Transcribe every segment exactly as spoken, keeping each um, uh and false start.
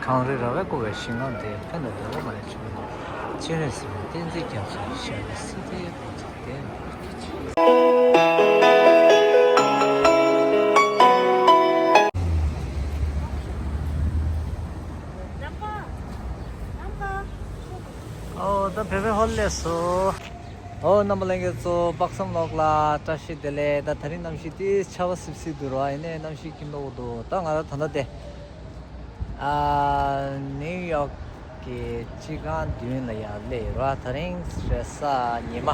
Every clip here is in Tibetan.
གངས་རི་ར་བས་བསྐོར་བའི་ཞིང་ཁམས་འདིར། ཕན་དང་བདེ་བ་མ་ལུས་འབྱུང་བའི་སྤྱན་རས་གཟིགས་དབང་བསྟན་འཛིན་རྒྱ་མཚོ་ཡི་ཞབས་པད་སྲིད་མཐའི་བར་དུ་བརྟན། ཨོ་ད་བོད་པའི་ཧོར་སླེབས་སོང་། ཨོ་རྣམ་པ་ལྷན་རྒྱས་ཚོ་དཔག་བསམ་ལོག་ལ་བཀྲ་ཤིས་བདེ་ལེགས། ད་དེ་རིང་གནམ་གཤིས་ཏིས་ཆར་པ་སིབ་སིབ་འདུག་ར། ཡིན་ནའི་གནམ་གཤིས་སྐྱིད་མདོག་འདུག་ད་ང་རང་ད་ལྟ་དེ་ཨ་ནིའུ་ཡོག་གི་སྤྱི་ཁང་མདུན་ལ་ཡར་སླེབས་ཡོད་ར། དེ་རིང་རེས་གཟའ་ཉི་མ།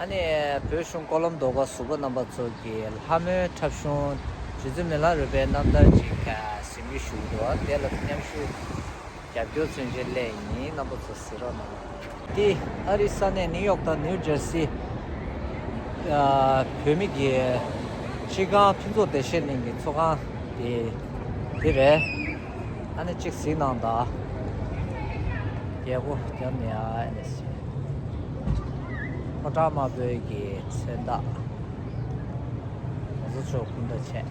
ཨ་ནི་བོད་གཞུང་ཀོ་ལོམ་ཟློས་གར་ཟུར་པ་རྣམ་པ་ཚོ་གིས་ལྷ་མོའི་འཁྲབ་གཞུང་རྗེ་བཙུན་མི་ལ་རས་པའི་རྣམ་ཐར་ཅིག་གཟིགས་འབུལ་ཞུ་གི་འདུག་དེ་ལ་མཉམ་ཞུགས་རྒྱབ་སྐྱོར་མཚོན་ཆེད་སླེབས་ཡིན། རྣམ་པ་ཚོ་གཟིགས་རོགས་གནང་། འདི་ཨ་རིའི་ས་གནས་ནིའུ་ཡོག་དང་ནིའུ་ཇར་སི་ཨ་བོད་མི་གི་སྤྱི་ཁང་ཕུན་ཚོགས་བདེ་གཤེགས་གླིང་གི་ཚོགས་ཁང་དེ་དེ་རེད། ཨ་ནི་གཅིག་གཟིགས་གནང་དང་། རྒྱལ་སྒོ་རྒྱབ་ནས་ཨ་ནི་ཕོ་བྲང་དམར་པོའི་གི་མཚོན་རྟགས་ང་ཚོ་ཚོ་སྐུ་འདྲ་བྱས་ཨ་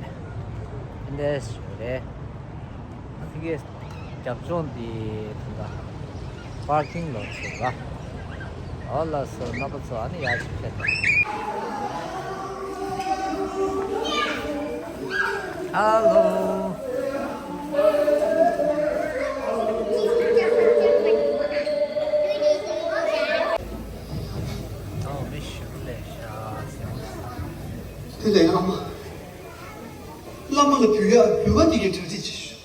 འདྲས་ཞིག་རེད། ཨ་ཕ་གི་རྒྱབ་ལྗོངས་འདི་ད་ལྟ་པར་ཀིང་ལོ་ཚོད་ལ། ཨོ་ལགས་སོ། རྣམ་པ་ཚོ་ཨ་ནི་ཡར་ཅིག་ཕེབས་དང་། ཧ་ལོ། ཨོ་མི་ཞིག་སླེབས་ཤག་དེ་ལས་ཨ་མ། བླ་མ་ལ་འབུལ་ཡག་འབུལ་བ་དེ་གའི་གྲ་སྒྲིག་བྱེད་ཤོག་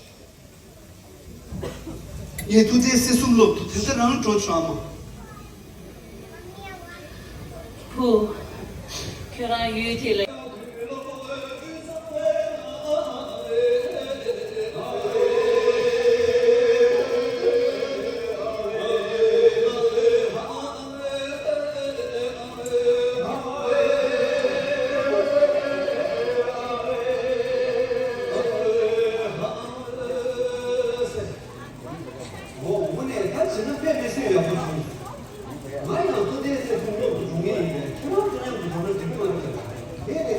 ངས་ཐུགས་བརྩེ་གསེར་གསུམ་སློབ་ཏུ་དེ་ལྟར་རང་འགྲོ་ཆོག་ཨ་མ། བུ། ཁྱོད་རང་ཡུལ་དེ་ལ། འོ་དངོས་གནས་ད་བྱས་ན་དཔེ་མི་སྲིད་ཡག་པོ་བྱུང་། ང་ཡང་ཐུགས་བརྩེ་གསེར་གསུམ་སློབ་ཏུ་འགྲོ་མཁན་ཡིན་པས་ཁྱེད་རང་ཚོ་མཉམ་དུ་འགྲོ་ན་འགྲིག་གི་མ་རེད་ཟེར། དེ་ནས་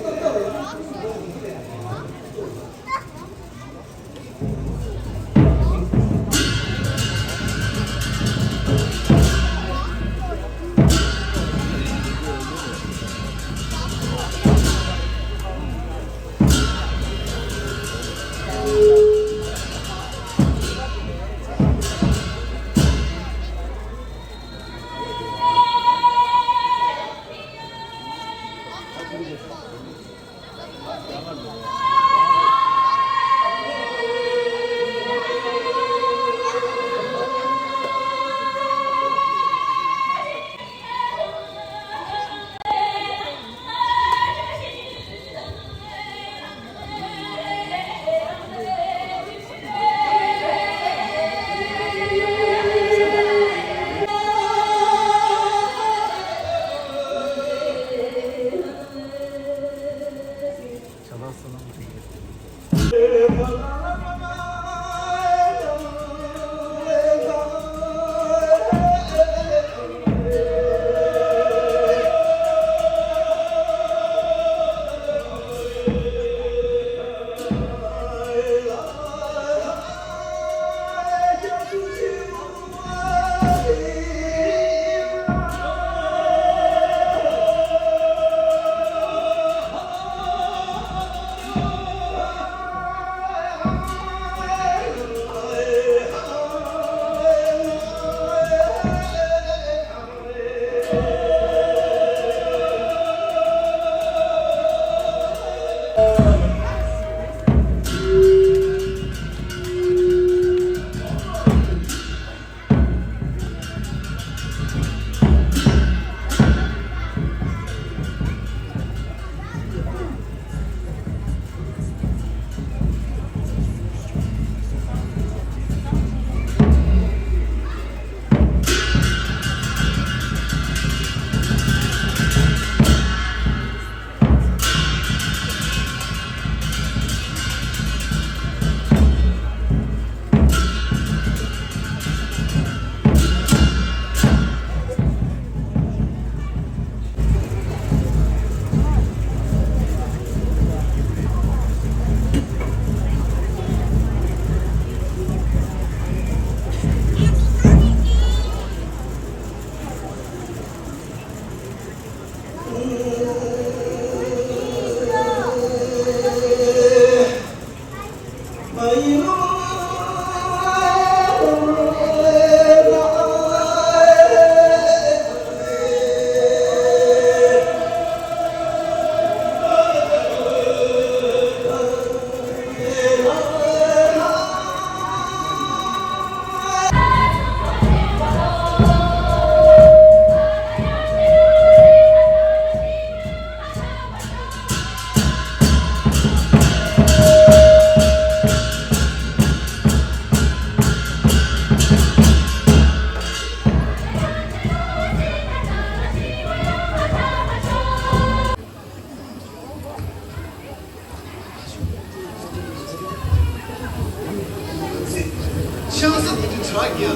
ཆང་ས་དེ་དུས་བྲག་གི་ཨ་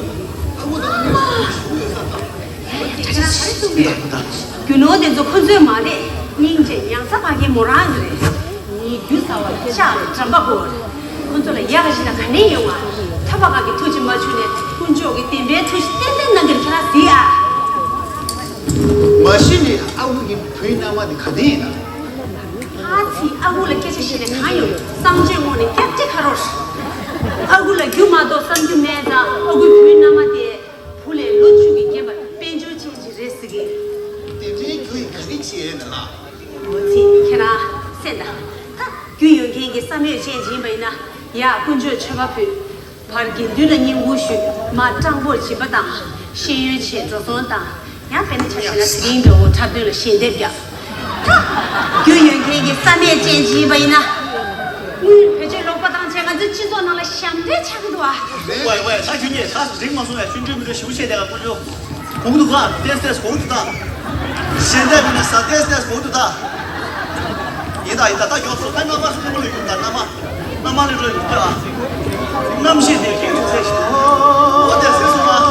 ཁུ་དང་ཨ་མའི་བུ་ཞུ་ཡོད་ས་དང་། ད་ཆ་ཆ་རེ་གསུངས་པས། རྒྱུ་ནོར་དེ་ཚོ་ཁོ་ཚོའི་མ་རེད། སྙིང་རྗེ་མྱང་ཚ་ཕ་གི་མོ་རང་གི་རེད། ངའི་རྒྱུ་ཟ་བ་ལྕགས་ལ་འགྲམ་པ་བོར། ཁོ་ཚོ་ལ་ཡག་ཞིག་ལ་ག་ནས་ཡོང་ང་། ཐ་པ་ག་གི་ཐུགས་རྗེ་མ་བྱུང་ནས་དཀོན་མཆོག་གི་བདེན་པའི་ཐུགས་རྗེ་ཏན་ཏན་གནང་གི་རེད། ཁྱེད་རང་གཟིགས་ཨ། མ་གཞི་ནས་ཨ་ཁུ་གི་བུའི་མནའ་མ་དེ་ག་དེ་ཡིན་ན། ཧ་ཚི་ཨ་ཁུ་ལ་སྐད་ཆ་བཤད་ནས་གང་ཡོང་། བསམ་བརྗོད་ངོ་ནས་སྐྱབས་རྗེ་ཁ་རོག་ཨ་ཁུ་ལ་རྒྱུ་མ་གཏོགས་བསམ་རྒྱུ་མེད་ཙང་ཨ་ཁུའི་བུའི་མནའ་མ་དེ་བུ་ལས་ལོ་བཅུ་གི་རྒན་པ་དཔལ་འབྱོར་ཅན་ཅིག་རེད་ཟེར་གི། དེ་འདྲའི་རྒྱུ་ཡིས་ག་རེ་བྱས་ན་ལ། འོ་ཚིག་ཁྱེད་རང་གསན་དང་། ད་རྒྱུ་ཡོད་མཁན་གྱི་བསམ་ཡོད་ཅན་ཅིག་ཡིན་པ་ཡིན་ན་ཡ་དཀོན་མཆོག་མཆོད་པ་ཕུལ། བར་དགེ་འདུན་ལ་བསྙེན་བཀུར་ཞུས། མ་སྤྲང་པོར་སྦྱིན་པ་བཏང་། ཤེས་ཡོན་ཆེད་འགྲོ་སོང་བཏང་། ཡང་དཔེར་ན་ཆ་བཞག་ན་དེ་རིང་འདྲ་བོ་འཁྲབ་སྟོན་ལ་ཞལ་འདེབས་རྒྱག་ད་རྒྱུ་ཡོད་མཁན་གྱི་བསམ་ཡས་ཅན་ཅིག་ཡིན་པ་ཡིན་ན། དངུལ་བེད་སྤྱོད་ལོག་པ་བཏང་བྱས་ང་ཚོའི་སྤྱི་ཚོགས་ནང་ལ་ཞབས་འདྲེན་ཆགས་ཀྱི་འདུག་ཨ། ཝེ་ཝེ་ད་ཁྱོད་ཀྱིས་ད་རིང་མ་སོང་ཡ་ཆུང་ཆུང་མི་འདྲ་ཞིག་བཤད་བསྡད་ལ་ཀུན་སྤྱོད། གོང་དུ་ག་ཏེས་ཏེས་གོང་དུ་ད། གཞན་དེ་མིན་ན་ས་ཏེས་ཏེས་གོང་དུ་ད། ཡིན་ད་ཡིན་ད་ད་མགྱོགས་སོང་ད། རྣམ་པ་སུ་ལ་ཡོད་ད། རྣམ་པ་རྣམ་པ་ལ་འགྲོ་ཡོད་ད། རྣམ་ཤེས་དེ་ཁྱེད་ཀྱི་ཚེ་ཞིག་འོ་དེ་ཟེར་སོང་ཨ།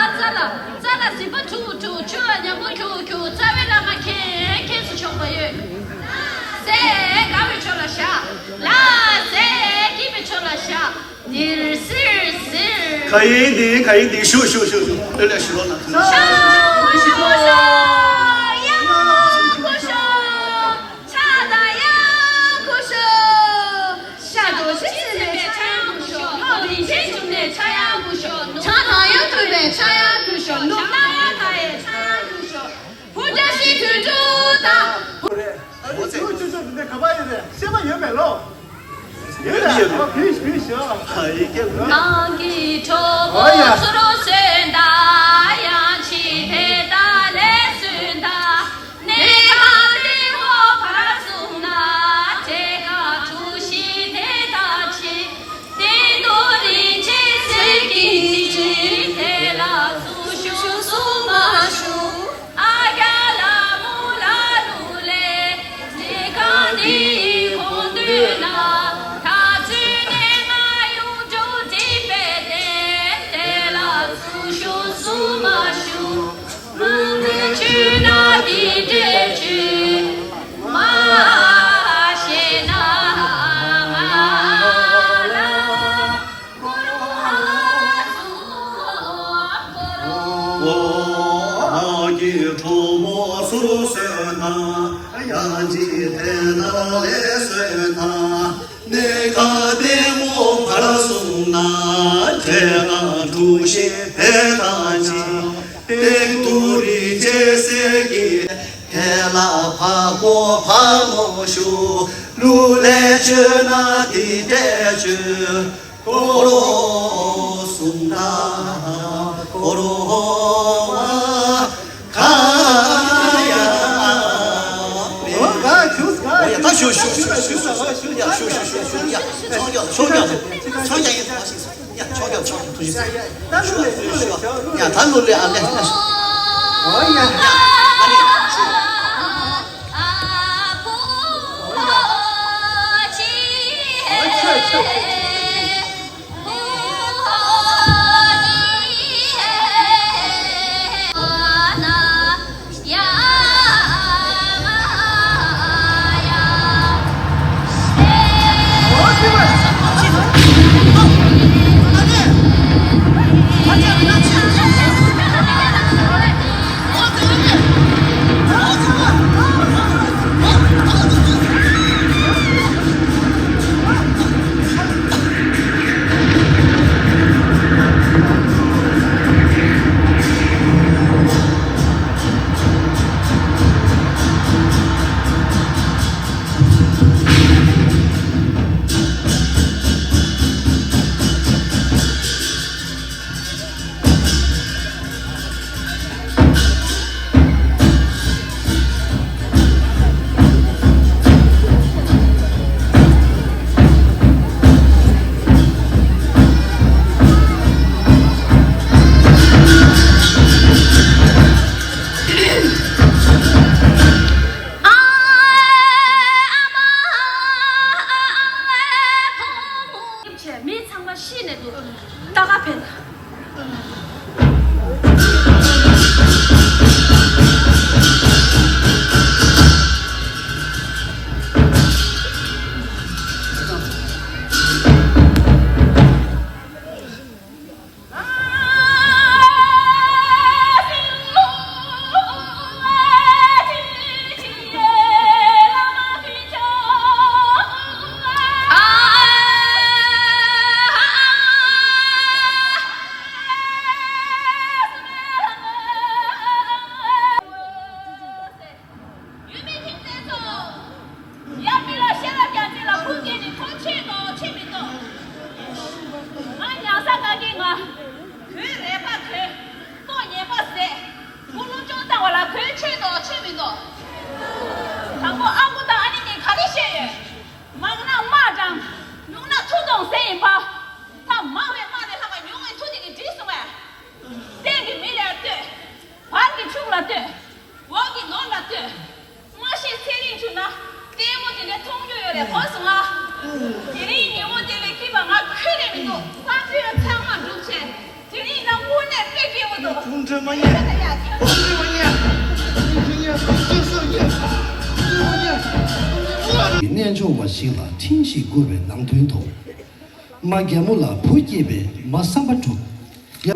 རྩ་ལ་གཟིམ་པ་འཁྲུག་འཁྲུག་ཆུ་ལ་ཉམ་པོ་འཁྱུག་འཁྱུག་རྩ་བའི་བླ་མ་མཁྱེན་མཁྱེན་སུ་ཆོག་པ་ཡོད། ཟས་དགའ་བའི་ཕྱོགས་ལ་བཞག་ལ། ཟས་སྐྱིད་པའི་ཕྱོགས་ལ་བཞག་འདིར་སིར་སིར། ག་ཡིན་འདི་ག་ཡིན་འདི་ཞུ་ཞུ་ཞུ་ཞུ་ལོས་ལོས་ཞུ་རོགས་གནང་། ཤོག་ཤོག་ཤོག་ཡ་ཁུ་ཤོག་ཕྱག་དང་ཡ་ཁུ་ཤོག་ཤ་དོ་ཤི་སེམས་པའི་ཕྱག་ཡང་ཁུ་ཤོག་ལྷོ་རིན་ཆེན་འབྱུང་གནས་ཕྱག་ཡང་ཁུ་ཤོག་ཕྱག་དང་ཡང་ཐུབ་པའི་ཕྱག་ཡང་ཁུ་ཤོག་ནུབ་ནང་ཡང་ཐ་ཡའི་ཕྱག་ཡང་ཁུ་ཤོག་བུ་བཀྲ་ཤིས་དོན་གྲུབ་དང་། ཨ་ནི་ཆུ་ཆུ་ཆུ་འདི་ག་པར་ཡོད་རེད། ཤེས་པ་ཡོད་པས་ལོ། ཡོད་རེད། ཨ་བུས་བུས་ཤོག་ཨ་ཡི་ཀེ་ལུ། ནང་གི་གྲོགས་པོ་ཨོ་ཡ། ཚུ་རུ་སོན་ད་ཡང་ཅི་དེ་ད་ལས་སོན་ད། གནས་ཁང་ལྟེ་བ་བར་གསུམ་ན་དེ་ག་གྲུ་བཞི་དེ་ད་ཅི། སྟེང་དུ་རིན་ཆེན་གསེར་གྱི་ཁྲི། དེ་ལ་ཚུར་ཤོག་སུ་མ་ཞུ། ཨ་རྒྱ་ལ་མོ་ལ་ལུ་ལེ། གནས་ཁང་འདིའི་ཁོངས་འདུས་ན། ད་ཚུར་གནས་ང་ཡུམ་གྲུ་འགྲིམ་པའི་རྟེན། དེ་ལ་ཚུར་ཤོག་སུ་མ་ཞུ། མ་ནི་ཆུ་ན་དེ་འདྲའི་ཆུ། མ་ཤེས་ན་ང་ལ། འོ་ཀྱི་གྲོགས་མོ་སུ་སོན་ན། ཡང་ཅི་དེ་ན་ལས་སོན་ན། གནས་ཁང་ལྟེ་བ་བར་གསུམ་ན། དེ་ན་གྲུ་བཞི་དེ་ན་ཅི། སྟེང་དུ་རིན་ཆེན་གསེར་གྱི། དེ་ལ་ཕ་གོ་ཕ་མོ་ཞུ། ལུ་ལས་བཅོས་ན་དེ་འདྲས་བཅོས། ཀོ་རོ་སུམ་ད་ཀོ་རོ་བ་ག་ཡ། ཨོ་ག་ཞུ་ག་ཡ། ད་ཞུ་ཞུ་ཞུ་ཞུ་ཞུ་ཞུ་ཡ། ཞུ་ཞུ་ཞུ་ཞུ་ཡ། ཚོང་རྒྱག་ཚོང་རྒྱག་ཚོང་རྒྱག་ཡིན་པ་ཞིག་ཡ། ཆོག་ཡ་ཆོག་ཐུགས་རྗེ་ཆེ། ད་ལོ་ལེ་ལོ་ལེ་ཡ། ད་ལོ་ལེ་ཨ་ལེ། ཨོ་ཡ། ཨ་ལེ། ཨོ་ཆོག་ཆོག་ཆོག། ཡ། དང་པོ་ཨ་ཁུ་དང་ཨ་ནེ་གཉིས་ག་རེ་བཤད་ཡོད། མང་ན་དམག་དྲངས། ཉུང་ན་མཐུ་གཏོང་ཟེར་ཡིན་པ། ད་མང་བའི་དམག་དེ་ལྷག་པ་ཉུང་བའི་མཐུ་དེ་གིས་འགྲིག་སོང་བས། སྟེང་གི་མི་ལ་ལྟོས། བར་གྱི་ཕྱུགས་ལ་ལྟོས། འོག་གི་ནོར་ལ་ལྟོས། མ་ཤེས་ཚེ་རིང་བྱུང་ན་ལྟད་མོ་དེ་འདྲ་མཐོང་རྒྱུ་ཡོད་རེད། གོ་སོང་ང་། དེ་རིང་ཉིན་མོ་དེ་ལས་སྐྱིད་པ་ང་ཁྱོན་ནས་མི་འདུག་བསམ་ཚུལ་ཚང་མ་འགྲུབ་བྱས། དེ་རིང་ནང་དངོས་གནས་དཔེ་སྐྱིད་པོ་འདུག་ཁོང་ཁྲོས་མ་ཉན། ཁོང་ཁྲོས་མ་ཉན། ཁོང་ཁྲོས་ཉན། ཁོང་ཁྲོས་མ་ཉན། ཁོང་ཁྲོས་མ་ཉན། རྣལ་འབྱོར་བ་ཞིག་ལ་ཁྲིམས་ཤིག་བསྐུར་བའི་ནང་དོན་དུ། མ་རྒན་མོ་ལ་བུ་སྐྱེས་པས་མ་བསམ་པ་འགྲུབ། ཡ།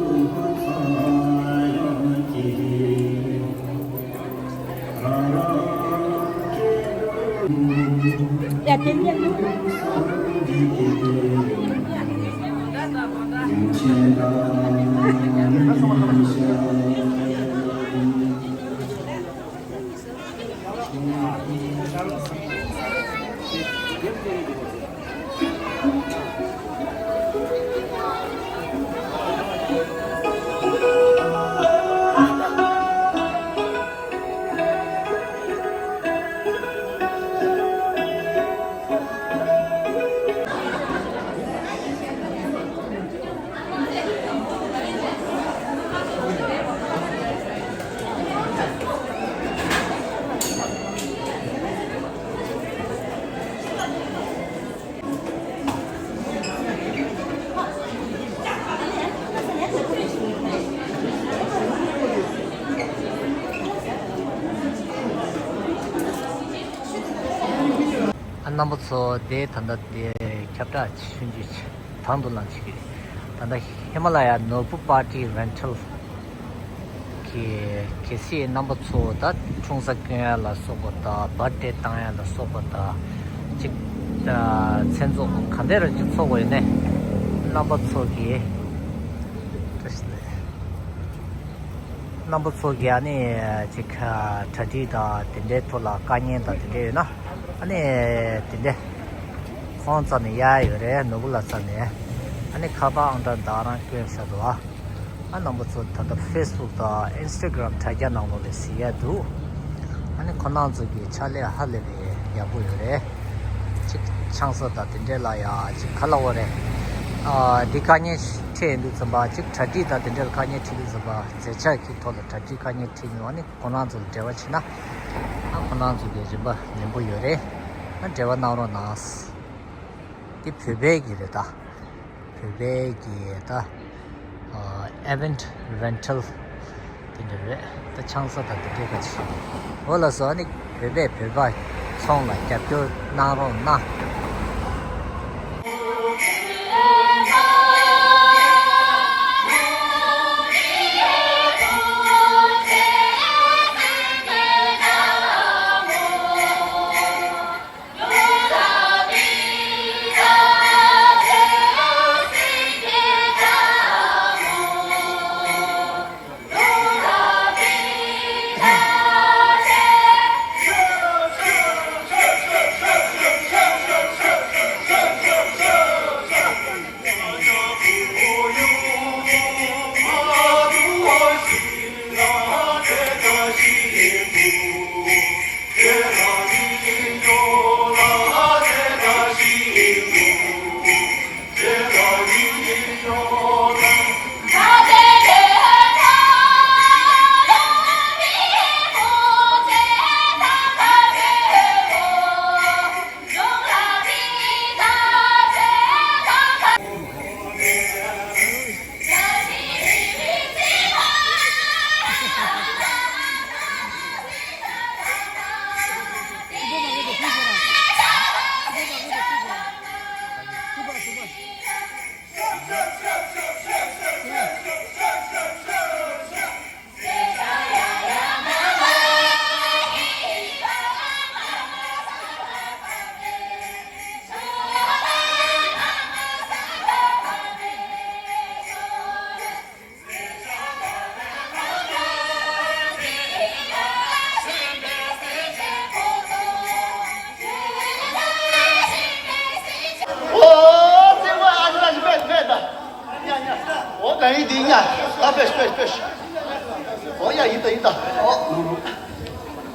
ཨ། རྣམ་པ་ཚོ། དེ་ད་ལྟ་དེ་ཁྱབ་བསྒྲགས་ཆུང་ཆུང་དང་དུ་ལངས་བྱེད་ཀྱི་རེད། ད་ལྟ་ཧི་མ་ལ་ཡ་ནོར་བུ་པར་ཊི་རེན་ཊལ་གྱི་གལ་སྲིད་རྣམ་པ་ཚོ་ད་འཁྲུངས་ས་སྐྱོན་ཡ་ལ་སོགས་པ་དང་། བར་ཐི་ཌེ་བཏང་ཡ་ལ་སོགས་པ་དང་། ཅིག་ད་མཚན་ཚོགས་ག་འདྲ་ཅིག་ཚོགས་དགོས་ཡོད་ནའི། རྣམ་པ་ཚོ་གིས་རྣམ་པ་ཚོ་གིས་ཨ་ནི་ཅིག་གྲ་སྒྲིག་དང་དེ་འདྲའི་ཐོག་ལ་དཀའ་ངལ་དང་དེ་འདྲ་ཡོད་ན། ཨ་ནི་དེ་འདྲ་ཁོང་རྩ་ནས་གཡར་ཡོད་རེད། ནོར་བུ་ལགས་རྩ་ནས། ཨ་ནི་ཁ་པར་ཨང་གྲངས་ད་རང་བསྐྱོན་བཞག་འདུག་ཨ། ཨ། རྣམ་པ་ཚོ་ད་ལྟ་ཕེ་སི་བུག་དང་ཨིན་སི་ཊ་གྷི་རམ་དྲ་རྒྱ་ནང་ལོགས་ལ་གཟིགས་ཡ་འདུག་ཨ་ནི་ཁོང་རྣམ་ཚོ་གི་ཕྱག་ལས་ཧ་ལས་པའི་ཡག་པོ་ཡོད་རེད། ཅིག་ཆང་ས་དང་དེ་འདྲས་ལ་ཡ་ཅིག་ག་ལབ་དགོས་རེད། ཨ། འདི་དཀའ་ངལ་འཕྲད་ཡོང་དུས་ཙམ་པ་ཅིག་གྲ་སྒྲིག་དང་དེ་འདྲས་ལ་དཀའ་ངལ་འཕྲད་དུས་ཙམ་པ། མཛད་འཆར་གྱི་ཐོག་ལ་གྲ་སྒྲིག་དཀའ་ངལ་འཕྲད་མྱོང་། ཨ་ནི་ཁོང་རྣམ་ཚོ་ལ་འབྲེལ་བ་བྱེད་ན། ཨ། ཁོང་རྣམ་ཚོ་གི་རིན་པ་ལེན་པོ་ཡོད་རེད། ཨ། འབྲེལ་བ་གནང་རོགས་གནང་། འདི་བོད་པའི་གི་རེད་ད། བོད་པའི་གི་ད། ཨ། ཨི་ཝེན་ཊི་རེན་ཊལ་དེ་འདྲ་རེད། ད་ཆང་ས་དང་དེ་འདྲའི་ཁ་ཅིག་འོ་ལགས་སོ། ཨ་ནི་བོད་པས་བོད་པ་ཚོང་ལ་རྒྱབ་སྐྱོར་གནང་རོགས་གནང་། ཨོ་ཙེ་བ་ཨ་ནི་ལ་ཞིག་ཕེབས་ཕེབས་ད། ཨོ་ག་ཡིན་འདི་ཡ། ཨ་ཕེབས་ཕེབས་ཕེབས། ཨོ་ཡ་ཡིན་ད་ཡིན་ད། ཨོ་ལུ་ལུ།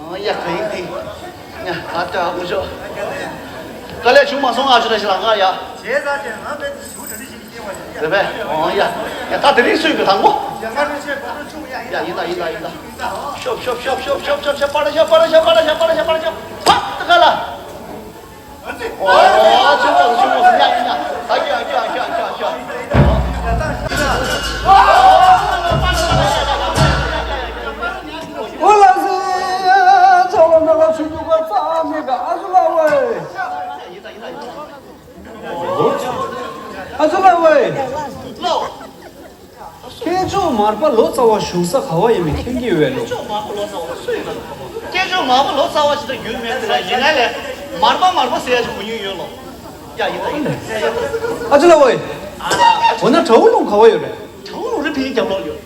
ཨོ་ ཡ་ག་ཡིན་དེ། ཉ་ཨ་ཏ་ཨ་ཁུ་ཤོ། དཀའ་ལས་བྱུང་མ་སོང་ཨ་ཤོ་ར་ཤི་ལ་ང་ཡ། བྱས་ཙང་ཅན་ང་བས་དེ་ཞུ་གྲ་རི་ཞིག་སྐྱེ་བ་ཞིག་རེད་པས། ཨོ་ཡ། ཡ་ད་དེ་རིང་སུས་གི་དང་པོ། ཡ་ང་རུ་ཆེ་གོ་རུ་ཆུང་ཡ་ཡིན། ཡ་ཡིན་ད་ཡིན་ད་ཡིན་ད། ཤོབ་ཤོབ་ཤོབ་ཤོབ་ཤོབ་ཤོབ་ཤོབ་པ་ར་ཤ་པ་ར་ཤ་པ་ར་ཤ་པ་ར་ཤ་པ་ར་ཤ་ཕ་ཏི་ཀ་ལ། ཨོ་ཆུ་མོ་ཆུ་མོ་ཡ་ཡིན་ཡ། ད་ཁྱོད་ཁྱོད་ཁྱོད་ཁྱོད་ཁྱོད། ཨོ་ལ་སེ། ཚ་བ་ན་ལ་ཆུ་རྒྱུག་པ་རྩ་མེད་ག་ཨ་ཟུ་ལ་ཝེ། ཨ་ཟུ་ལ་ཝེ། སྐྱེས་མཆོག་མར་པ་ལོ་ཙཱ་བ་བཞུགས་ས་ག་བ་ཡིན་མིན་མཁྱེན་གྱི་ཡོད་ལོ། སྐྱེས་མཆོག་མར་པ་ལོ་ཙཱ་བ་སུ་ཡིན་ན། སྐྱེས་མཆོག་མར་པ་ལོ་ཙཱ་བ་ཞིག་ད་རྒྱུས་མེད་དེ་ལ་ཡིན་ན་ལས་མར་པ་མར་པ་ཟེར་ཡ་ཞིག་གོ་མྱོང་ཡོད་ལོ། ཡ་ཡིན་ད་ཡིན་ད། ཨ་ཅོ་ལ་ཝེ། འོ་ན་བྲག་འུ་ལུང་ག་བ་ཡོད་རེད། བྲག་འུ་ལུང་རི་ཕི་གི་རྒྱབ་ལོགས་ཡོད།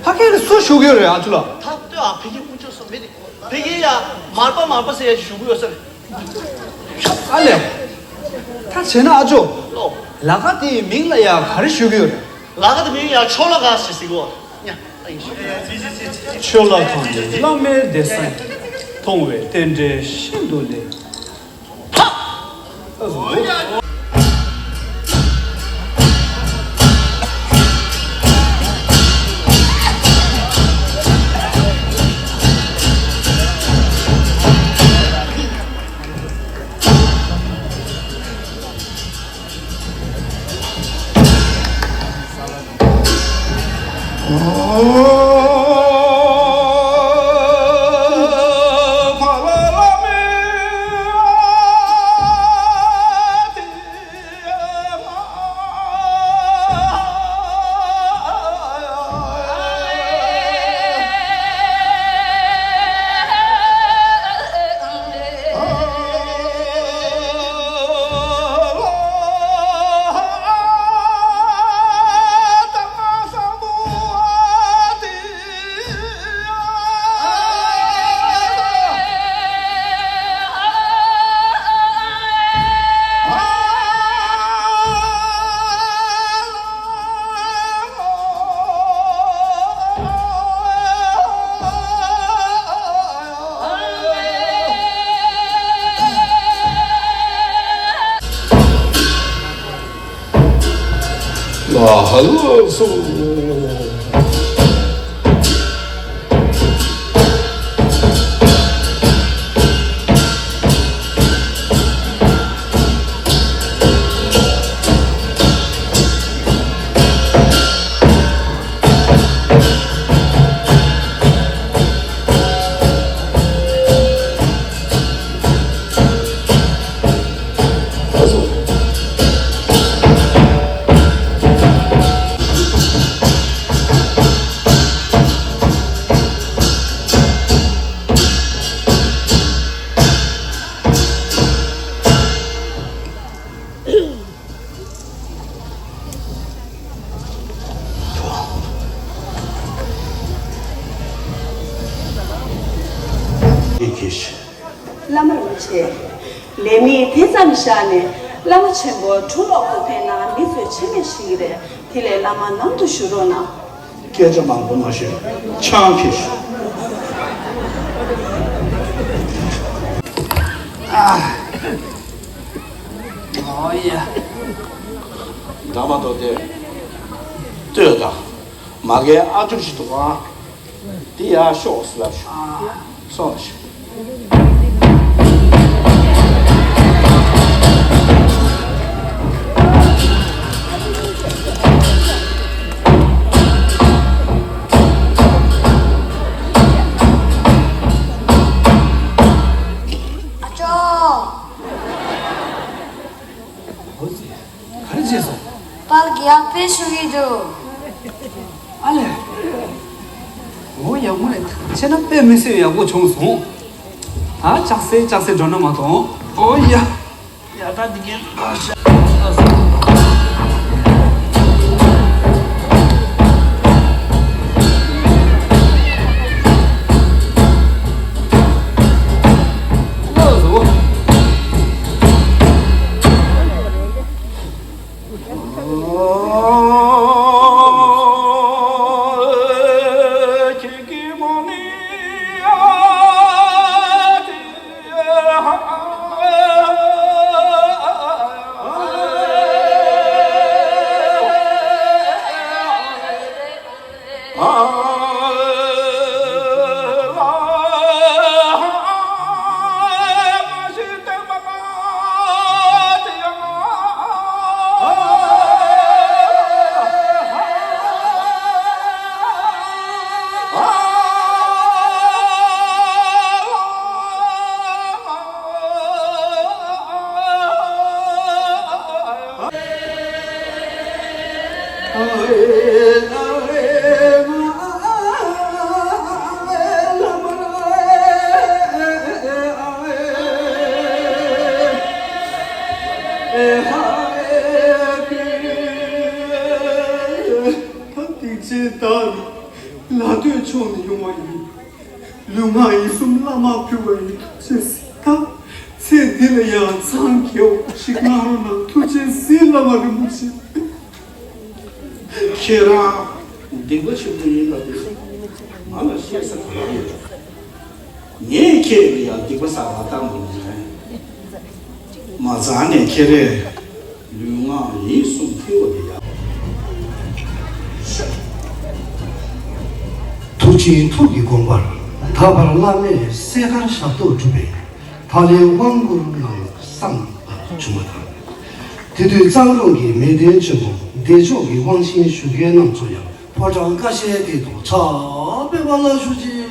ཕ་གི་ལ་སུ་བཞུགས་ཡོད་རེད་ཨ་ཅོ་ལ། ད་ལྟོས་ཨ་ཕི་གི་དབུ་ཆོས་སུ་མེད་དེ། ཕི་གི་ཡ་མར་པ་མར་པ་ཟེར་ཡ་ཞིག་བཞུགས་ཡོད་ས་རེད། ཨ་ལས། ད་བྱས་ན་ཨ་ཅོ། ལོ། ལ་ཁ་དེའི་མིང་ལ་ཡ་ག་རེ་ཞུ་གི་ཡོད་རེད། ལ་ཁ་དེ་མིང་ཡ་ཆོ་ལ་ག་ཞེས་ཟེར་གོ། ཉ་ཨ་ཡིན་ཞུ། ཆོ་ལ་ཁ་ནི་བླ་མའི་སྡེ་ས་ཡིན། མཐོང་བའི་རྟེན་འབྲེལ་ཤིན་ཏུ་ལེགས། ལ་ཧ་ལ་སོ། བླ་མ་རིན་པོ་ཆེ། ལས་མི་དེ་ཙམ་བཞག་ནས་བླ་མ་ཆེན་པོ་གྲུ་ལོག་ཏུ་ཕེབས་ན་མི་ཚོས་ཆི་མོ་ཤེས་ཀྱི་རེད། དེ་ལས་བླ་མ་ནང་དུ་བཞུགས་རོགས་གནང་། སྐད་ཆ་མང་པོ་མ་བཤད། ཆང་ཁྱེར་ཤོག་ཨ། ཨོ་ཡ། འདྲ་མ་གཏོགས་དེ། ལྟོས་དང་། མ་གའི་ཨ་ཅོ་ཞིག་འདུག་ཨ། དེ་ཡར་ཤོག་ཟེར་ལབ་ཤོག་སོང་ལ་ཤོག་ཨ་ཅོ། ཨོ་ཙི། ག་རེ་བྱས་སོང་། པཱ་ལགས་ཡག་པོ་ཞུ་གི་འདུག་ཨ་ལས། འོ་ཡག་པོ་རེད། བྱས་ན་དཔེ་མི་སྲིད་ཡག་པོ་བྱུང་སོང་། ད་ལྕགས་སེ་ལྕགས་སེ་འགྲོ་ན་མ་གཏོང་། ཨོ་ཡ། ཡ་ད་འདི་གའི་ཨ་ཤ། ང་ཡིད་གསུམ་བླ་མ་ཕུལ་བ་ཡིན། ཐུགས་རྗེ་གཟིགས། ད་ཚེ་འདི་ལ་ཡང་འཚང་རྒྱ་བོ་ཞིག་གནང་རོགས་གནང་། ཐུགས་རྗེ་གཟིགས། བླ་མ་རིན་པོ་ཆེ། ཁྱེད་རང་སྡིག་པ་ཆེན་པོ་ཡིན་པ་དེ་ང་ལ་བཤད་ས་ག་ཡོད། ངས་ཁྱེད་ལ་ཡང་སྡིག་པ་བསགས་པ་ལྟ་མ་མྱོང་། མ་རྩ་ནས་ཁྱེད་རས་ལུས་ངག་ཡིད་གསུམ་ཕུལ་བ་དེ་ཡང་། ཐུགས་རྗེའི་ཐུགས་ཀྱི་དགོངས་པར་ད་བར་བླ་མས་གསས་མཁར་ཞབས་ཏོག་བསྒྲུབས་པས། ད་ལན་དབང་བསྐུར་གནང་བསམ་པ་བྱུང་བ་དང་། དེ་དུས་གཙང་རོང་གི་མེས་སྟོན་ཆེན་པོ་བདེ་མཆོག་གིས་དབང་ཆེན་ཞུ་མཁན་རྣམ་ཚོ་ཡང་ཕོ་བྲང་ཀ་ཤའི་སྟེང་དུ་ཕྱག་འབེབས་པ་ལ་ཞུ་ཅིག།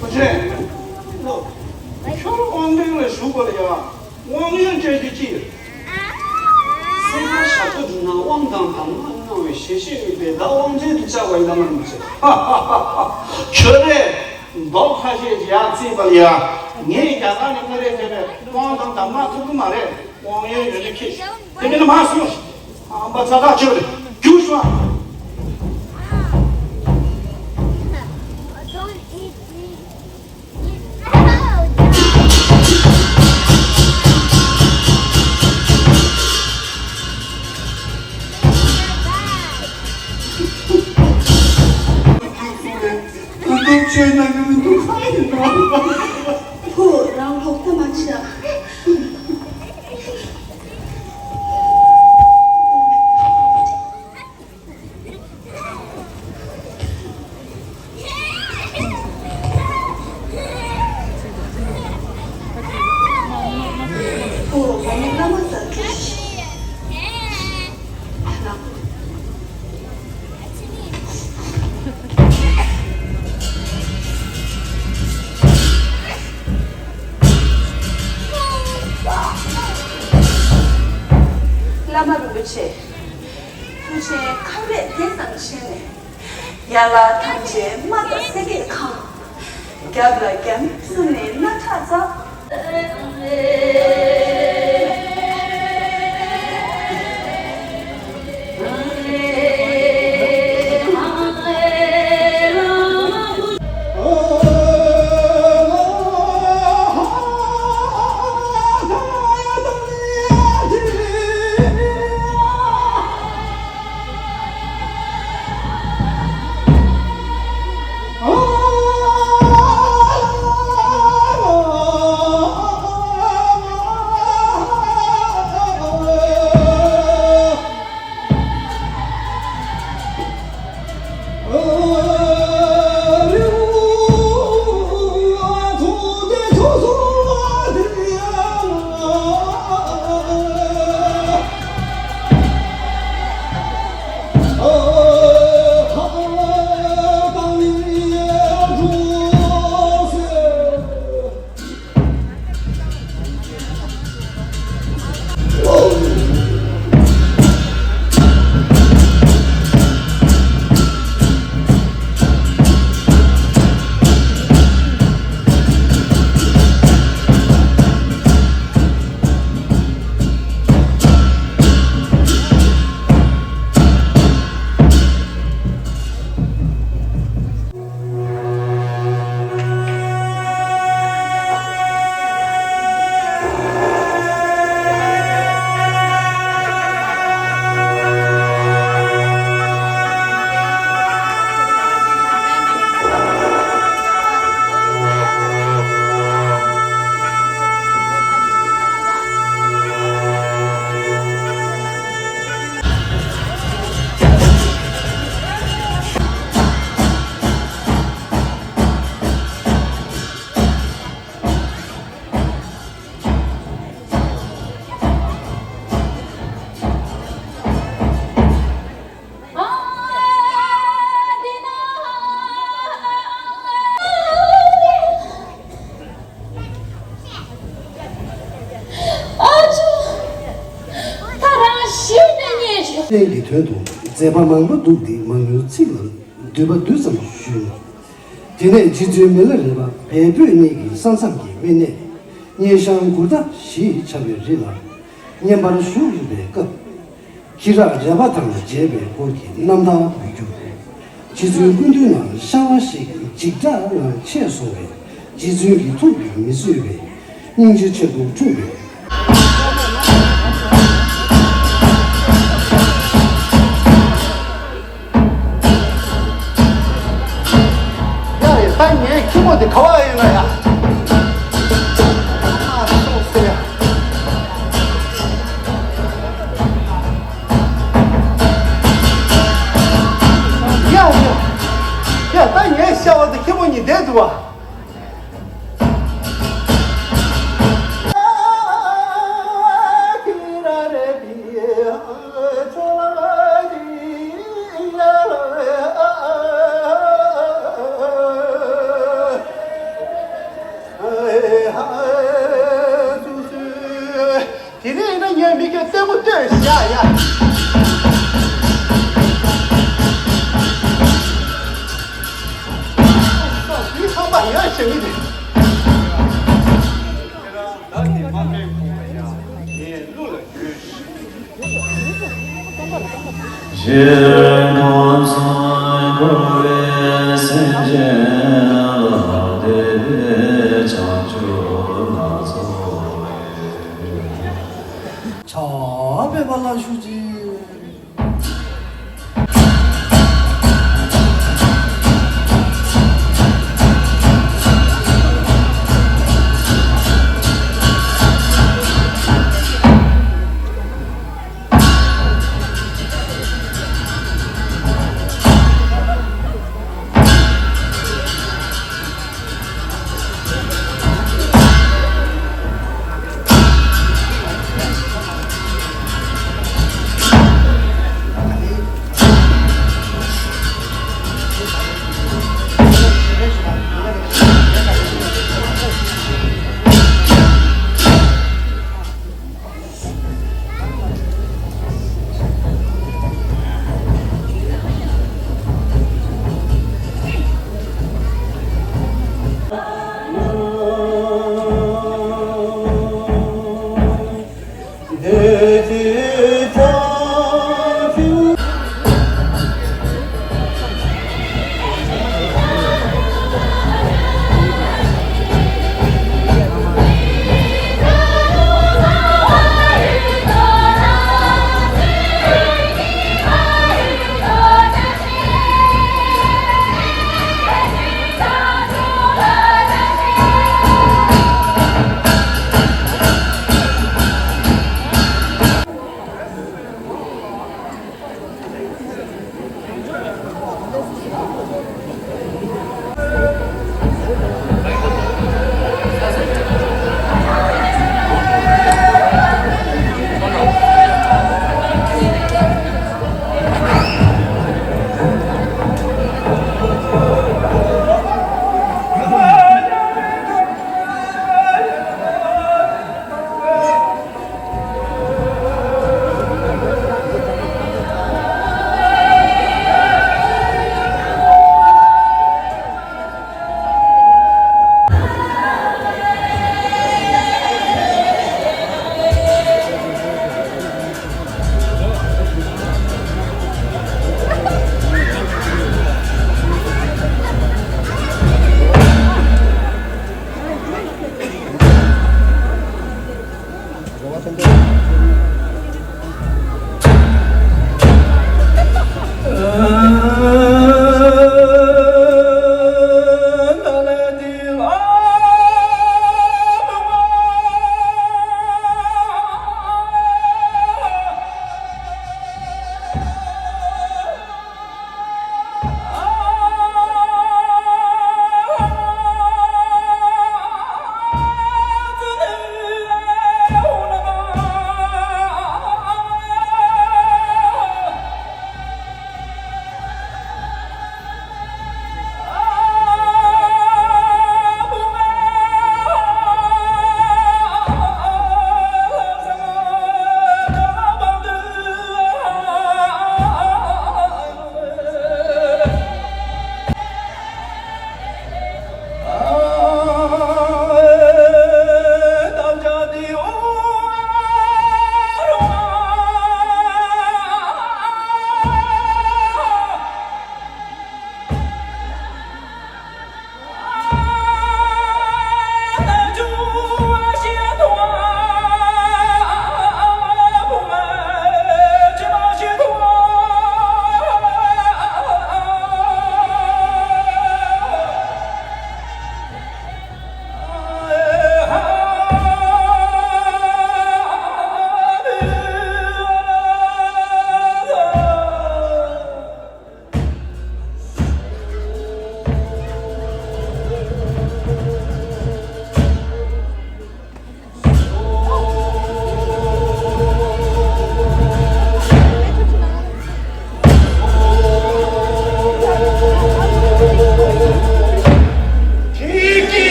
ཐུགས་རྗེ་ཆེ། ཁྱོད་དབང་ལྡན་ལ་ཞུགས་པར་ཡ། དབང་ཡོན་སྤྲད་རྒྱུ་ཅི་ཡོད། གསས་མཁར་ཞབས་ཏོག་བསྒྲུབས་ན་དབང་དང་གདམས་ངག་གནང་བའི་ཞལ་བཞེས་ཡོད་པས། བདག་དབང་ཆེན་དུ་བཅར་བ་ཡིན། བླ་མ་རིན་པོ་ཆེ། ཧ་ཧ་ཧ་ཧ། ཁྱོད་རས་མདོ་ཁ་ཤས་ཡར་བརྩིས་པ་ལ་ཡ། ངས་རྒྱ་གར་ནས་སྔ་རེ་ཕེབས་པའི་དབང་དང་གདམས་ངག་ཐོབ་ཀྱི་མ་རེད། དབང་ཡོན་ཡོད་ན་ཁྱེར་ཤོག། དེ་མིན་ན་མར་སོང་ཞིག། ཨམ་པ་ཚ་ཐག་ཆོད་རེད། རྒྱུགས་ཤོག་ཨ། ད་དུང་ཆོས་གནང་གི་མི་འདུག་ཁ་ཡིན་ནོ། བུ་རང་ལོག་ལྟ་མ་བྱེད། བླ་མ་རིན་པོ་ཆེ། ཐུགས་ཆེན་ཁ་བས་དེ་ཙམ་བྱས་ནས། ཡར་ལ་ཐམས་ཅད་དམག་དང་སེར་སྐྱའི་ཁང་། རྒྱབ་ལ་རྒྱ་མི་གསུམ་ནས་སྣ་ཁྲག་འཛག། ཅན་གྱི་དོན་དུ་མཛད་པ་མང་པོ་འདུག་སྟེ་མང་ཡུལ་ཚིག་ལ་བསྡུས་པ་བསྡུས་ཙམ་ཞུས། དེ་ནས་རྗེ་བཙུན་མི་ལ་རས་པ་བལ་བོད་གཉིས་ཀྱི་ས་མཚམས་ཀྱི་དབེན་གནས་སྙེ་ཤང་གུར་ཐ་ཞེས་བྱ་བའི་རི་ལ་བསྙེན་པར་བཞུགས་ཡོད་པའི་སྐབས། ཁྱི་རག་རས་པ་དང་མཇལ་བའི་སྐོར་གྱི་རྣམ་ཐར་འབུལ་རྒྱུ། རྗེ་བཙུན་སྐུ་མདུན་ནང་ཤ་བ་ཞིག་འཇིགས་སྐྲག་ངང་ཆས་སོང་བས། རྗེ་བཙུན་གྱི་ཐུགས་ཀྱིས་མི་བཟོད་པའི་སྙིང་རྗེ་ཆེན་པོ་འཁྲུངས་པས། ཡ་ཡ། ད་ངའི་ཁྱི་མོ་དེ་ག་བ་ཡིན་ན་ཡ། ཨ་སོགས་ཟེར་ཡ། ཡ་ཡ་ཡ། ད་ངའི་ཤ་བ་དེ་ཁྱི་མོ་གཉིས་བསྡད་འདུག་བ། དེ་ནས་ཡིན་ན་ངས་མི་སྐད་ལྟད་མོ་ལྟོས་བཞག་ཡ། འདི་ཁང་པ་ཡ་ཞེ་མི་དེ། ཞེས་ཁམས་གསུམ་འཁོར་བའི་སེམས་ཅན་ལ་དད་པའི་བྱང་ཆུབ་སྣ་ཚོགས་ལས། ཕྱག་འབེབས་པ་ལ་ཞུགས་ཅིག།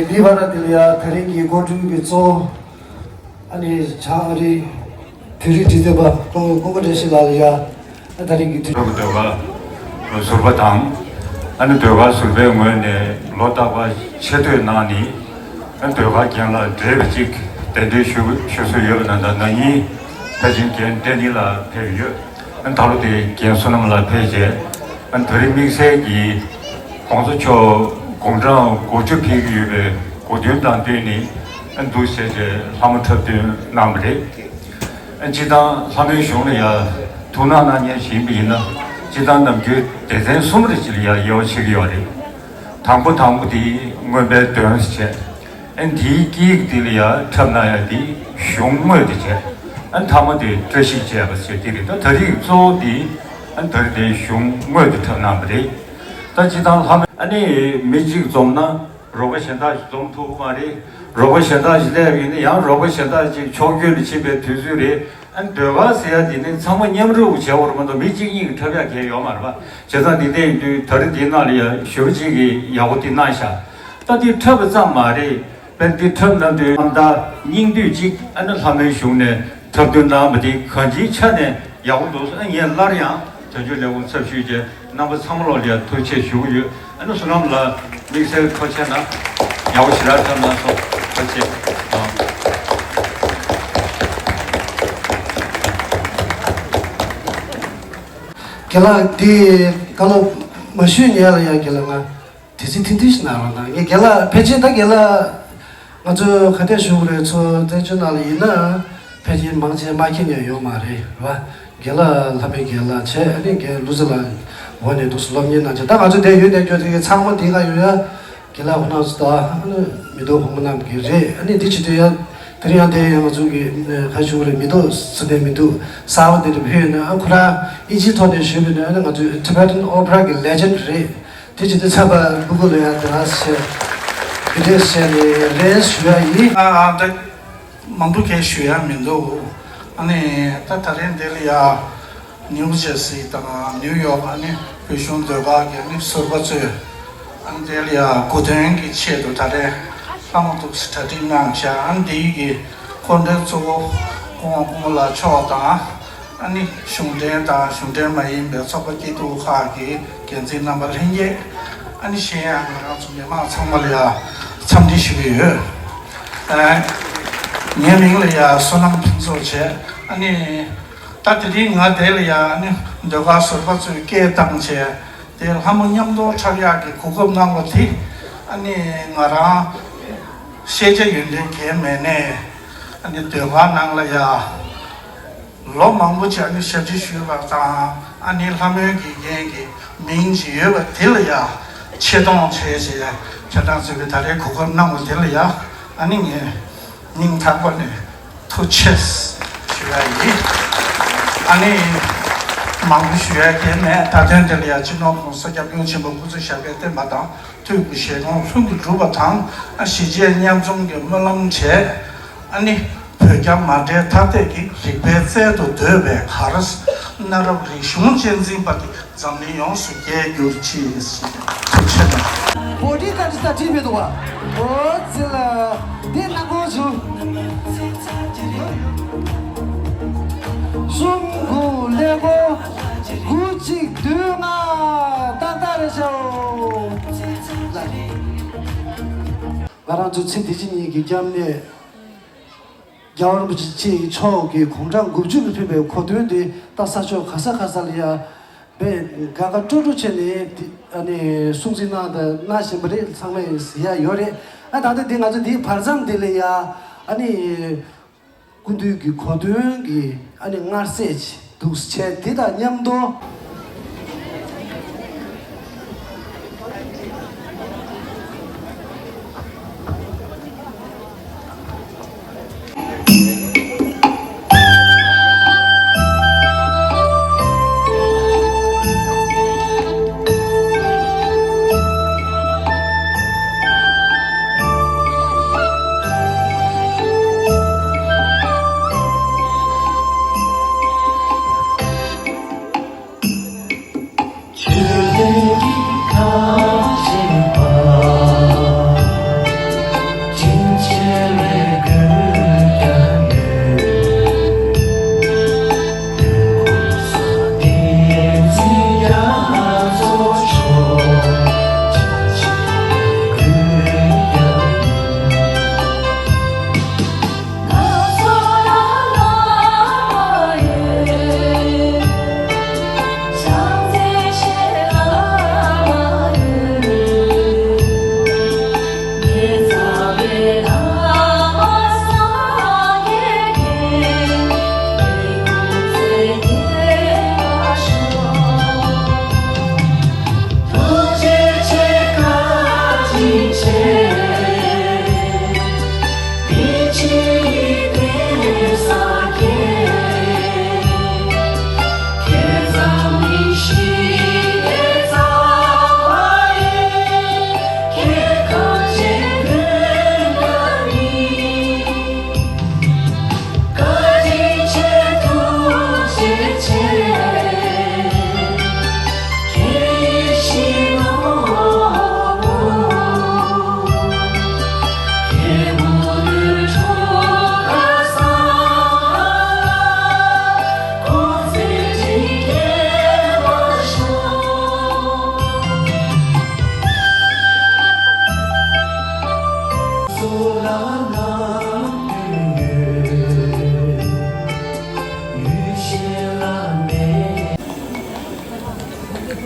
མི་བར་དེ་ལ་ཡ་ད་རིང་གི་འགོ་ཁྲིད་ཀྱི་གཙོ་བོ་ཨ་ནི་བྱང་ཨ་རི་བོད་རིགས་འབྲི་དེབ་པ་ཀུན་དགའ་བཀྲ་ཤིས་ལགས་ལ་ཡ་ཨ་ད་རིང་གི་དུས། ལྷོ་ཀི་ཟློས་གར་ཟུར་པ་དང་། ཨ་ནི་ཟློས་གར་ཟུར་པའི་ངོས་ནས་ལོ་རྟག་པར་ཆེ་བསྟོད་གནང་ནི། ཨ་ནི་ཟློས་གར་རྒན་ལགས་བགྲེས་པ་གཅིག་གདན་འདྲེན་ཞུ་ཞུ་སྲོལ་ཡོད་པ་ན་ད་ན་ནིང་ཕལ་ཆེར་རྒན་ཏན་ནི་ལགས་ཕེབས་ཡོད། ཨ་ནི་ད་ལོ་དེ་རྒན་བསོད་ནམས་ལགས་ཕེབས་རྗེས། ཨ་ནི་ད་རེས་དམིགས་བསལ་གྱིས་༸གོང་ས་མཆོག་དགུང་གྲངས་དགུ་བཅུ་ཕེབས་ཀྱི་ཡོད་པའི་གོ་སྟོན་དང་བསྟུན་ནས་ཨ་ནི་འདུག་སེ་བྱས་ལྷ་མོ་འཁྲབ་སྟོན་གནང་བ་རེད། ཨ་ནི་སྤྱིར་བཏང་ལྷ་མོའི་གཞུང་ལ་ཡ་ཐུགས་སྣང་གནང་མཁན་ཞིག་ཡིན་པ་ཡིན་ན། སྤྱིར་བཏང་ནམ་རྒྱུན་སྡེ་ཚན་གསུམ་རེ་ཅིག་ལ་ཡ་དབྱེ་བ་ཕྱེ་གི་ཡོད་རེད། དང་པོ་དང་པོ་དེ་མངོན་པའི་དོན་ཟེར་བྱས། ཨ་ནི་དེའི་དཀྱིལ་དེ་ལ་ཡ་འཁྲབ་གནང་ཡ་དེ་གཞུང་དངོས་དེ་བྱས། ཨ་ནི་ཐ་མ་དེ་བཀྲ་ཤིས་བཅས་པ་ཟེར་དེ་རེད། ད་ད་རེས་གཙོ་བོ་དེ་ཨ་ནི་ད་རེས་དེ་གཞུང་དངོས་དེ་འཁྲབ་གནང་བ་རེད། ད་སྤྱིར་བཏང་ལྷ་མོ་ཨ་ནི་མི་གཅིག་འཛོམས་ན་རོགས་པ་གཞན་དག་ཞིག་འཛོམས་ཐུབ་ཀྱི་མ་རེད། རོགས་པ་གཞན་དག་ཞིག་སླེབས་ཡིན་ན་ཡང་རོགས་པ་གཞན་དག་ཅིག་ཕྱོགས་བསྐྱོད་ལ་ཕྱིན་པའི་དུས་ཚོད་རེད། ཨ་ནི་ཟློས་གར་ཟེར་ཡ་དེ་ནི་ཚང་མ་མཉམ་རུབ་བྱས་པ་རེད་མ་གཏོགས་མི་གཅིག་གཉིས་ཀྱིས་འཁྲབ་ཡ་གང་ཡང་ཡོད་མ་རེད་པ། བྱས་ཙང་དེ་འདྲ་ཡིན་དུས་ད་རེས་འདིའི་ནང་ལ་ཡ་ཞེ་པོ་ཅིག་གིས་ཡག་པོ་དེ་གནང་ཤག་ད་འདི་འཁྲབ་པ་ཙམ་མ་རེད། དཔེར་ན་འདི་འཁྲབ་གནང་དུས་རྣམ་ཐར་སྙིང་བསྡུས་ཅིག་ཨ་ནི་ལྷ་མོའི་གཞུང་ནས་འཁྲབ་སྟོན་གནང་བ་འདི་གང་ཅིའི་ཆ་ནས་ཡག་པོ་འདུག་ཨ་ངས་སླར་ཡང་དོན་གཅོད་ལས་ཁུངས་ཚབ་ཞུས་བྱས་རྣམ་པ་ཚང་མ་ལོག་ལ་ཡ་ཐུགས་རྗེ་ཆེ་ཞུ་གི་ཡོད། ཨ་ནི་བསོད་ནམས་ལགས་དམིགས་བསལ་ཐུགས་རྗེ་གནང་། ཡག་པོ་ཞེ་དྲག་འཁྲབ་གནང་སོང་། ཐུགས་རྗེ་ཆེ། རྒན་ལགས་འདི་བཀའ་སློབ་མ་ཞུས་ཉེ་ལ་ཡང་རྒན་ལགས་ང་དུས་ཚོད་ཐིང་ཐིང་ཞིག་གནང་རོགས་གནང་། ངས་རྒན་ལགས་ཕལ་ཆེར་ད་རྒན་ལགས་ང་ཚོ་ག་དེ་ཞུ་དགོས་རེད། ཚོ་བཙན་བྱོལ་ནང་ལ་ཡིན་ན་ཕལ་ཆེར་མང་ཆེ་མ་མཁྱེན་མཁན་ཡོད་མ་རེད་བ། རྒན་ལགས་ལྷ་མོའི་རྒན་ལགས་བྱས་ཨ་ནི་རྒན་ལུག་རྫི་ལགས་འོག་ནས་འདུག་སེ་སློབ་གཉེར་གནང་བྱས། ད་ང་ཚོ་འདིར་ཡོད་བསྡད་རྒྱུ་དེ་གི་ཚང་མ་འདི་ག་ཡོད་ཡ། རྒན་ལགས་ཁོ་རང་ཚོ་ད་ཨ་ནི་མི་ཐོག་ཕོ་མོ་རྣམས་ཀྱི་རེད། ཨ་ནི་འདི་བྱེད་དུས་ཡ་དེ་རིང་ཡང་དེ་ཡང་ང་ཚོ་གི་ཁ་ཞུ་རེད། མི་ཐོག་ཟེར་ནས་མི་འདུག་གསར་པ་འདི་འདྲ་ཕེབས་ཡོད་ན་ཨ་ཁོ་རང་ཨིན་ཇིའི་ཐོག་ནས་ཞུས་པ་ཡིན་ན་ཨ་ནི་ང་ཚོའི་Tibetan Opera་གི་legend་རེད། དེ་བྱེད་དུས་ཚན་པ་སྤུ་གུ་ལ་ཡང་དེ་རང་བྱས་དེ་འདྲས་བྱས་ནས་རེད་ཞུ་ཡ་ཡིན། ཨ་ཨ་ད། མང་པོ་གས་ཞུ་ཡ་མི་འདུག་ཨ་ནི་ད་ད་རེས་འདི་ལ་ཡ་ནིའུ་ཇར་སི་དང་ནིའུ་ཡོག་ཨ་ནི་བོད་གཞུང་ཟློས་གར་གྱི་ཨ་ནི་ཟུར་པ་ཚོས་ཨ་ནི་འདི་ལ་ཡ་གོ་སྟོན་གྱི་ཆེད་དུ་ད་རེས་ལྷ་མོ་འདུག་སེ་གྲ་སྒྲིག་གནང་བཞག་ཨ་ནི་འདིའི་གི་སྐུ་མགྲོན་གཙོ་བོ་སྐུ་ངོ་སྐུ་ངོ་ལགས་མཆོག་དང་ཨ་ནི་གཞུང་འབྲེལ་དང་གཞུང་འབྲེལ་མ་ཡིན་པའི་ཚོགས་པ་སྐྱིད་སྡུག་ཁག་གི་འགན་འཛིན་རྣམ་པ་ལྷན་རྒྱས་ཨ་ནི་གཞན་ཡང་ང་རང་ཚོ་མི་མང་ཚང་མ་ལ་ཡ་འཚམས་འདྲི་ཞུ་གི་ཡོད། ཨ། ངའི་མིང་ལ་ཡ་བསོད་ནམས་ཕུན་ཚོགས་བྱས། ཨ་ནི་ད་དེ་རིང་ང་དེ་ལ་ཡ་ཨ་ནི་ཟློས་གར་ཟུར་པ་ཚོས་སྐད་བཏང་བྱས་དེ་ལྷ་མོ་མཉམ་དུ་འཁྲབ་ཡག་གི་གོ་སྐབས་གནང་བ་དེ་ཨ་ནི་ང་རང་ཤེས་བྱ་ཡོན་ཏན་གང་མེད་ནས་ཨ་ནི་ཟློས་གར་ནང་ལ་ཡ། ལོ་མང་པོ་བྱས་ནས་ཞབས་ཕྱི་ཞུས་པ་དང་ཨ་ནི་ལྷ་མོའི་དགེ་རྒན་གྱི་མིང་ཅིག་ཡོད་པ་དེ་ལ་ཡ་ཆེ་མཐོང་བྱས་བྱས་ཁྱེད་རང་ཚོས་ཀྱི་ད་རེས་གོ་སྐབས་གནང་བ་དེ་ལ་ཡ་ཨ་ནི་ངས་སྙིང་ཐག་པ་ནས་ཐུགས་རྗེ་ཆེ་ཞུ་ཡ་ཡིན། ཨ་ནི་མང་པོ་ཞུ་ཡ་གང་མེད། ད་དོན་དེ་ལ་ཡ་སྤྱི་ནོར་༸གོང་ས་༸སྐྱབས་མགོན་ཆེན་པོ་སྐུ་ཚེ་ཞབས་པད་བརྟན་པ་དང་། ཐུགས་ཀྱི་བཞེད་དགོངས་ལྷུན་གྱིས་གྲུབ་པ་དང་། གཞིས་བྱེས་མཉམ་འཛོམས་ཀྱི་སྨོན་ལམ་བྱས། ཨ་ནི་བོད་རྒྱ་མ་འདྲེས་ཐ་དད་ཀྱི་རིག་པའི་རྩལ་དུ་འདོད་པའི་གར་གནའ་རབས་རིག་གཞུང་གཅེས་འཛིན་པ་དེ་འཛམ་གླིང་ཡོངས་སུ་རྒྱས་གྱུར་ཅིག་ཐུགས་རྗེ་ཆེ། བོ་ཊི་ཀ་ཅི་ད་བྲིས་མི་འདུག་བ། འོ་ཙི་ལ། འདི་ནང་ཁོང་ཚོ། གསུམ་དགུ་ཀླད་ཀོར། དགུ་གཅིག་བདུན་ལྔ། ཏག་ཏག་རེད་ཤག་ང་རང་ཚོ་ཚེ་འདི་ཕྱི་གཉིས་ཀྱི་སྐྱབས་གནས་རྒྱལ་བ་རིན་པོ་ཆེ་མཆོག་གི་དགུང་གྲངས་དགུ་བཅུ་ལ་ཕེབས་པའི་གོ་སྟོན་དེ་ད་ས་ཕྱོགས་ག་ས་ག་ས་ལ་ཡ་དཔེ་དགའ་དགའ་སྤྲོ་སྤྲོ་བྱས་ནས་དེ་ཨ་ནི་སྲུང་བརྩི་གནང་དང་གནང་བཞིན་པ་རེད། ཚང་མས་གཟིགས་ཡ་ཡོད་རེད། ཨ་ད་ལྟ་འདི་ང་ཚོ་འདིའི་བར་མཚམས་འདི་ལ་ཡ་ཨ་ནི། སྐུ་མདུན་གྱི་གོ་སྟོན་གྱི་ཨ་ནི་མངར་ཟས་འདུག་བྱས་དེ་དང་མཉམ་དུ།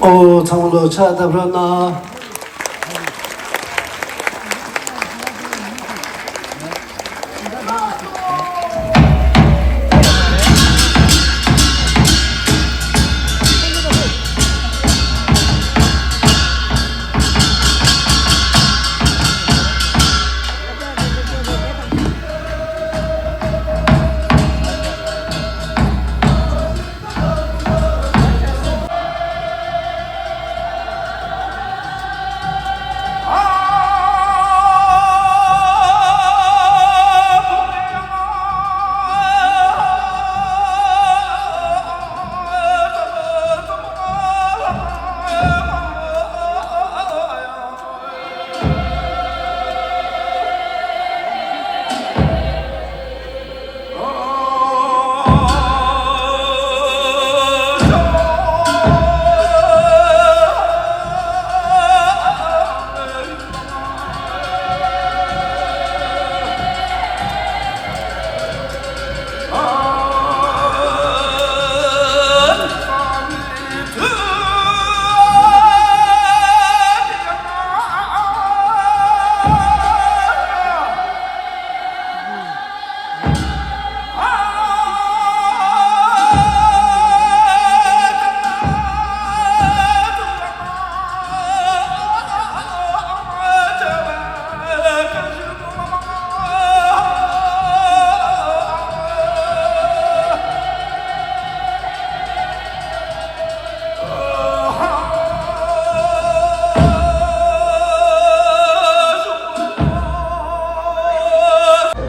ཨོ་ཚང་མ་ལོ་ཕྱག་བཏབ་རོགས་གནང་།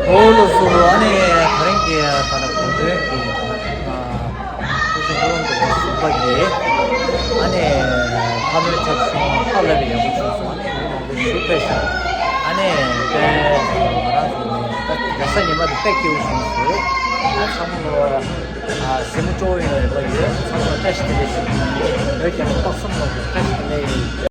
འོ་ལགས་སོ། ཨ་ནི་ད་རིང་གི་ད་ལྟ་དགོང་དྲོའི་གི་ད་ལྟ་སྐུ་ཞབས་ལྷོ་རོང་གི་ཟུར་པ་གི་ཨ་ནི་ཕ་མའི་ཚབ་སོང་ཧ་ལས་པའི་ཡག་པོ་བྱུང་སོང་། ཨ་ནི་ལུས་ནང་དུ་ཞུ་པས་ཤག་ཨ་ནི་དཔེ་ང་རང་ཚོ་ནི་ད་རྒྱལ་ས་ཉི་མ་དེ་དཔེ་སྐྱིད་པོ་བྱུང་སོང་། ཨ་ཚང་མ་ལོ་ཨ་གཟིགས་མོ་སྤྲོ་བོ་ཡོང་བའི་རེ་བ་ཡོད། ཚང་མ་བཀྲ་ཤིས་བདེ་ལེགས་ཞུ། བོད་རྒྱལ་ལོ་དཔག་བསམ་ལོ་བཀྲ་ཤིས་བདེ་ལེགས།